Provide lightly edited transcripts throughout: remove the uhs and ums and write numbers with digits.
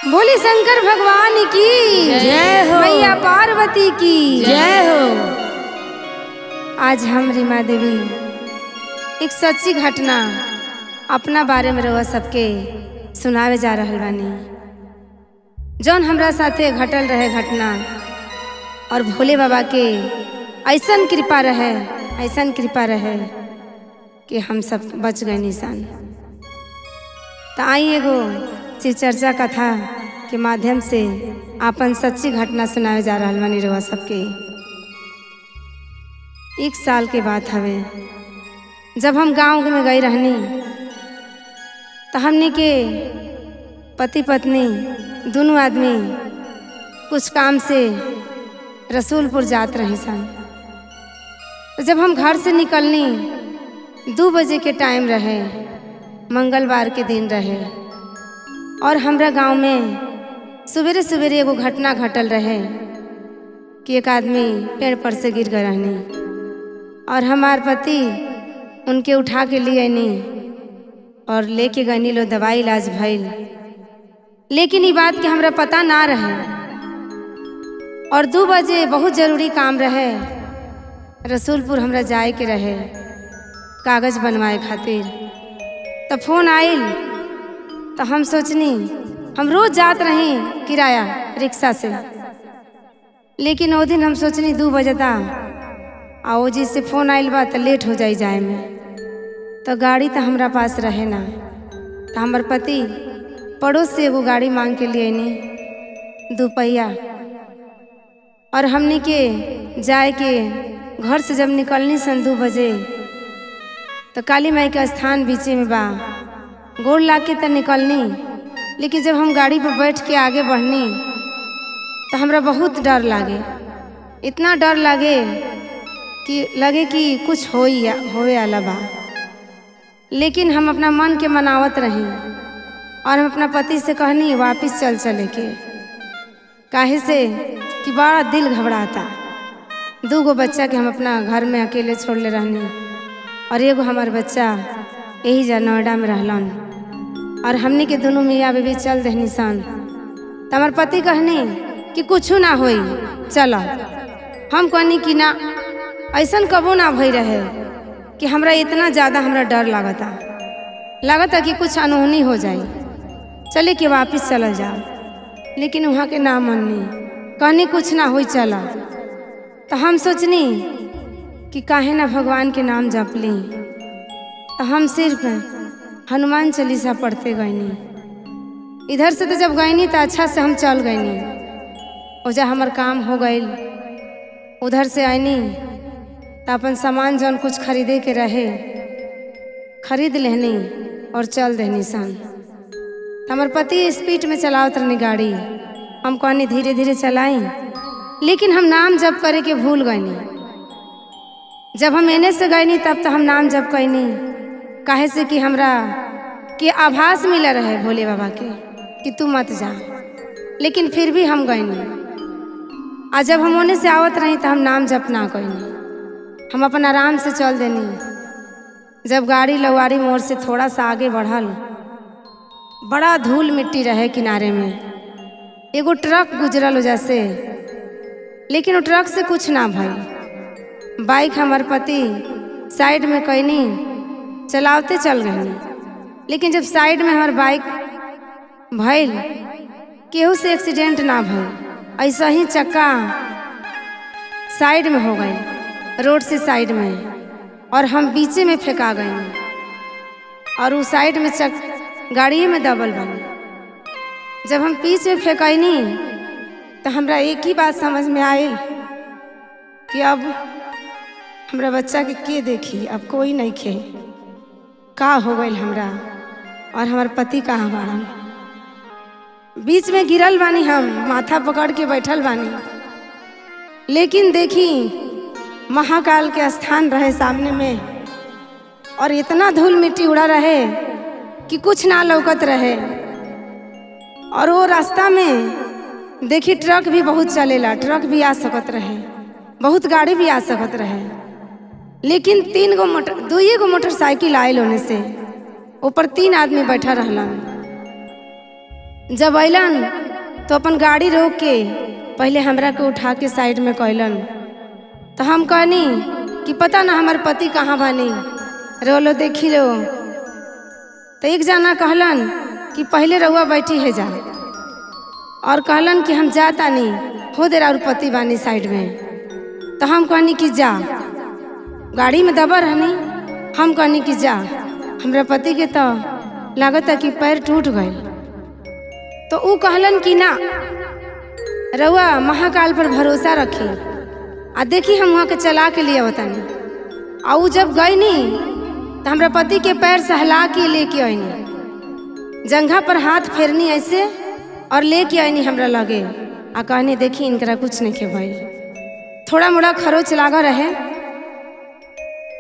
बोले शंकर भगवान की जय हो। मैया पार्वती की जय हो। आज हम रीमा देवी एक सच्ची घटना अपना बारे में रउआ सबके सुनावे जा रहल बानी, जौन हमरा साथे घटल रहे घटना। और भोले बाबा के ऐसन कृपा रहे, ऐसन कृपा रहे कि हम सब बच गए निशान। तो आई एगो शिव चर्चा कथा के माध्यम से आपन सच्ची घटना सुनावे जा रहल बानी रउआ सबके। एक साल के बात हवे, जब हम गांव में गई रहनी तो हमनी के पति पत्नी दोनों आदमी कुछ काम से रसूलपुर जात रहे सन। तो जब हम घर से निकलनी 2 बजे के टाइम रहे, मंगलवार के दिन रहे। और हमरा गांव में सवेरे सवेरे एगो घटना घटल रहे कि एक आदमी पेड़ पर से गिर गए रहनी और हमार पति उनके उठा के लिए आनी और लेके गनी लो, दवाई इलाज भइल। लेकिन ये बात के हमरा पता ना रहे और 2 बजे बहुत ज़रूरी काम रहे, रसूलपुर हमरा जाए के रहे कागज़ बनवाए खातिर। तो फोन आइल तो हम सोचनी, हम रोज़ जात रही किराया रिक्शा से, लेकिन वो दिन हम सोचनी 2 बजता आ वो जी से फ़ोन आइल बा तो लेट हो जाई जाए में, तो गाड़ी तो हमरा पास रहे ना। तो हमार पति पड़ोस से एगो गाड़ी मांग के लिए आनी 2 पहिया। और हमनी के जाए के घर से जब निकलनी सन 2 बजे तो काली माई के स्थान बीचे में बा, गोड़ ला के तो निकलनी, लेकिन जब हम गाड़ी पर बैठ के आगे बढ़नी तो हमरा बहुत डर लागे, इतना डर लागे कि लगे कि कुछ होए आला बा। लेकिन हम अपना मन के मनावत रही और हम अपना पति से कहनी वापस चल चले के, काहे से कि बड़ा दिल घबराता। 2 गो बच्चा के हम अपना घर में अकेले छोड़ले रहनी और एगो हमार बच्चा यही जा नोएडा में रहलन और हमनी के दोनों मियाँ बीबी चल दहनी सन। तो हमार पति कहनी कि कुछ ना होई चल। हम कहनी कि ना, ऐसन कबो ना भई रहे कि हमरा इतना ज़्यादा हमरा डर लागता, लागता कि कुछ अनहोनी हो जाए, चले कि वापस चलल जाओ। लेकिन वहाँ के ना मननी, कहनी कुछ ना होई चला। तो हम सोचनी कि काहे ना भगवान के नाम जप ली, तो हम सिर्फ हनुमान चालीसा पढ़ते गईनी। इधर से तो जब गईनी तो अच्छा से हम चल गईनी, ओजा हमार काम हो गईल। उधर से आईनी तो अपन सामान जौन कुछ खरीदे के रहे खरीद लेनी और चल देनी सन। हमार पति स्पीड में चलावत रहनी गाड़ी, हम कहनी धीरे धीरे चलाई, लेकिन हम नाम जप करे के भूल गईनी। जब हम एने से गईनी तब तो हम नाम जप कैनी, काहे से कि हमरा के आभास मिला रहे भोले बाबा के कि तू मत जा, लेकिन फिर भी हम गईनी। आ जब हम ओने से आवत रही तो हम नाम जप ना कैनी, हम अपन आराम से चल देनी। जब गाड़ी लवारी मोड़ से थोड़ा सा आगे बढ़ल, बड़ा धूल मिट्टी रहे किनारे में, एगो ट्रक गुजरल वजह से, लेकिन वो ट्रक से कुछ ना भइल। बाइक हमार पति साइड में कैनी चलावते चल गई, लेकिन जब साइड में हमार बाइक भइल केहू से एक्सीडेंट ना भइल, ऐसा ही चक्का साइड में हो गई, रोड से साइड में, और हम बीचे में फेंका गए और वो साइड में चक गाड़ी में दबल बनी। जब हम बीच में फेंकनी तो हमरा एक ही बात समझ में आयल कि अब हमरा बच्चा के देखी, अब कोई नहीं खे, का हो गई हमरा और हमार पति कहाँ बाड़न। बीच में गिरल बानी, हम माथा पकड़ के बैठल बानी, लेकिन देखी महाकाल के स्थान रहे सामने में और इतना धूल मिट्टी उड़ा रहे कि कुछ ना लौकत रहे। और वो रास्ता में देखी ट्रक भी बहुत चलेला, ट्रक भी आ सकत रहे, बहुत गाड़ी भी आ सकत रहे, लेकिन 2 गो मोटरसाइकिल आयल होने से ऊपर 3 आदमी बैठा रहलन। जब अइलन तो अपन गाड़ी रोक के पहले हमरा के उठा के साइड में कहलन। तो हम कहनी कि पता ना हमार पति कहाँ बानी, रोलो देखी लो। तो एक जना कहलन कि पहले रउआ बैठी है जा, और कहलन कि हम जाता नहीं हो देर और पति बानी साइड में। तो हम कहनी कि जा, गाड़ी में दबा रहनी। हम कहनी कि जा, हमरा पति के तो लागत है कि पैर टूट गए। तो ऊ कहलन कि ना, रउआ महाकाल पर भरोसा रखी आ देखी हम वहाँ के चला के लिए बतानी। आ ऊ जब गई नी तो हमरा पति के पैर सहला के लेके आईनी, जंघा पर हाथ फेरनी ऐसे और लेके आईनी हमरा लगे आ कहनी देखी इनकरा कुछ नहीं के भइल। थोड़ा मोड़ा खरोच लागा रहे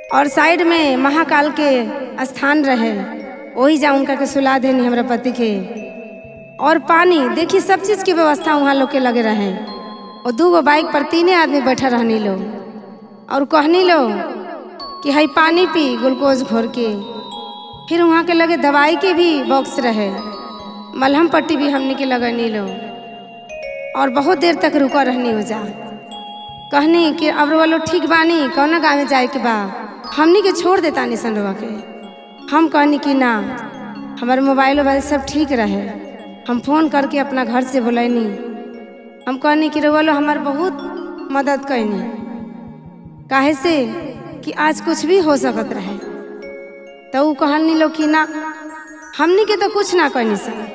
और साइड में महाकाल के स्थान रहे, वही जा उनका के सुला देनी हमरा पति के। और पानी देखी सब चीज़ की व्यवस्था वहाँ लोग के लगे रहे। और 2 गो बाइक पर 3 आदमी बैठा रहनी लो और कहनी लो कि हई पानी पी ग्लूकोज घोर के। फिर वहाँ के लगे दवाई के भी बॉक्स रहे, मलहम पट्टी भी हमने के लगनी लो। और बहुत देर तक रुका रहनी हो जा। कहनी कि अब वालो ठीक बानी, कौना गाँव में जाए के बा, हमनी के छोड़ देता नहीं सन के। हम कहनी कि ना, हमारे मोबाइल वोबाइल सब ठीक रहे। हम फ़ोन करके अपना घर से बोलैनी। हम कहनी कि रउआ लो हमार बहुत मदद कैनी, काहे से कि आज कुछ भी हो सकत रहे। तो ऊ कहलनी लो कि ना, हमनी के तो कुछ ना कहनी सन,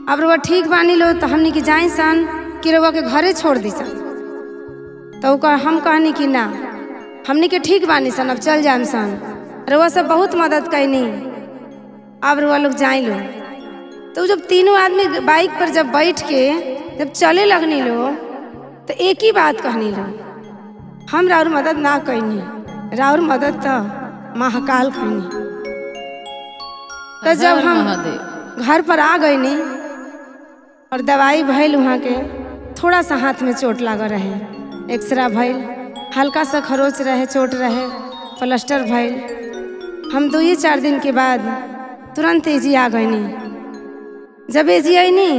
अब रउआ ठीक बानी लो तो हमनी के जाए सन कि रउआ के घरे छोड़ दी सन। तो ऊ हम कहनी कि ना, हमनी के ठीक बानी सन, अब चल जाम सन, रउआ सब बहुत मदद कैनी, अब रउआ लोग जाए लो। तो जब तीनों आदमी बाइक पर जब बैठ के जब चले लगनी लो तो एक ही बात कहनी लो, हम राउर मदद ना कैनी, राउर मदद तो महाकाल कैनी। तो जब हम घर पर आ गईनी और दवाई भइल, वहाँ के थोड़ा सा हाथ में चोट लगा रहे, एक्सरा भइल, हल्का सा खरोच रहे, चोट रहे, प्लास्टर भइल। हम 2-4 दिन के बाद तुरंत एजी आ गईनी। जब एजी आईनी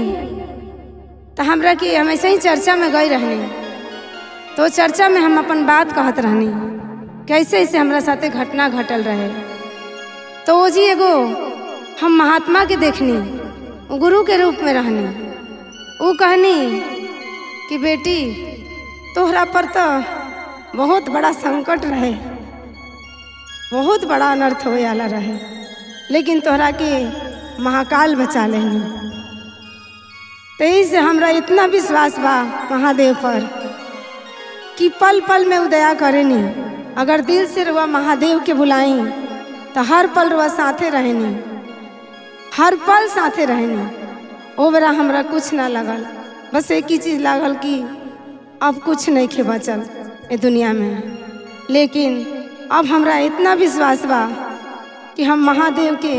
तो हमरा के हम ऐसे ही चर्चा में गई रहनी, तो चर्चा में हम अपन बात कहत रहनी कैसे ऐसे हमरा साथे घटना घटल रहे। तो ओ जी एगो हम महात्मा के देखनी, गुरु के रूप में रहनी। वो कहनी कि बेटी तोहरा पर तो बहुत बड़ा संकट रहे, बहुत बड़ा अनर्थ हो आला रहे, लेकिन तोहरा के महाकाल बचा लेनी। तो से हमरा इतना विश्वास बा महादेव पर कि पल पल में उदया करेनी। अगर दिल से रुआ महादेव के बुलाई तो हर पल रुआ साथे रहनी, हर पल साथे रहनी। ओ बेरा हमरा कुछ ना लगल, बस एक ही चीज़ लागल कि अब कुछ नहीं खे बचल ए दुनिया में। लेकिन अब हमरा इतना विश्वास बा कि हम महादेव के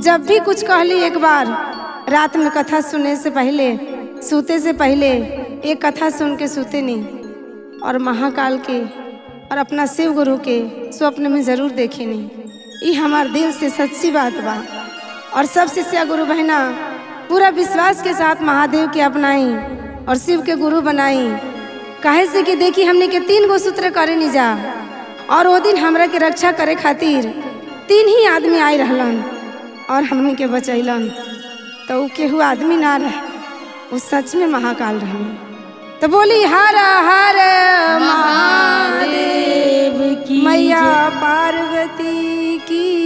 जब भी कुछ कहली, एक बार रात में कथा सुने से पहले, सूते से पहले एक कथा सुन के सूते नहीं, और महाकाल के और अपना शिव गुरु के स्वप्न में ज़रूर देखे नहीं। ये हमार दिल से सच्ची बात बा। और सब शिष्या गुरु बहना पूरा विश्वास के साथ महादेव के अपनाई और शिव के गुरु बनाई। काहे से कि देखी हमने के 3 गो सूत्र करे नहीं जा, और वो दिन हमरा के रक्षा करे खातिर 3 ही आदमी आए रहलन और हमने के बचैलन। तो केहू आदमी ना रहे, वो सच में महाकाल रहन। तो बोली हर हर महादेव की, मैया पार्वती की।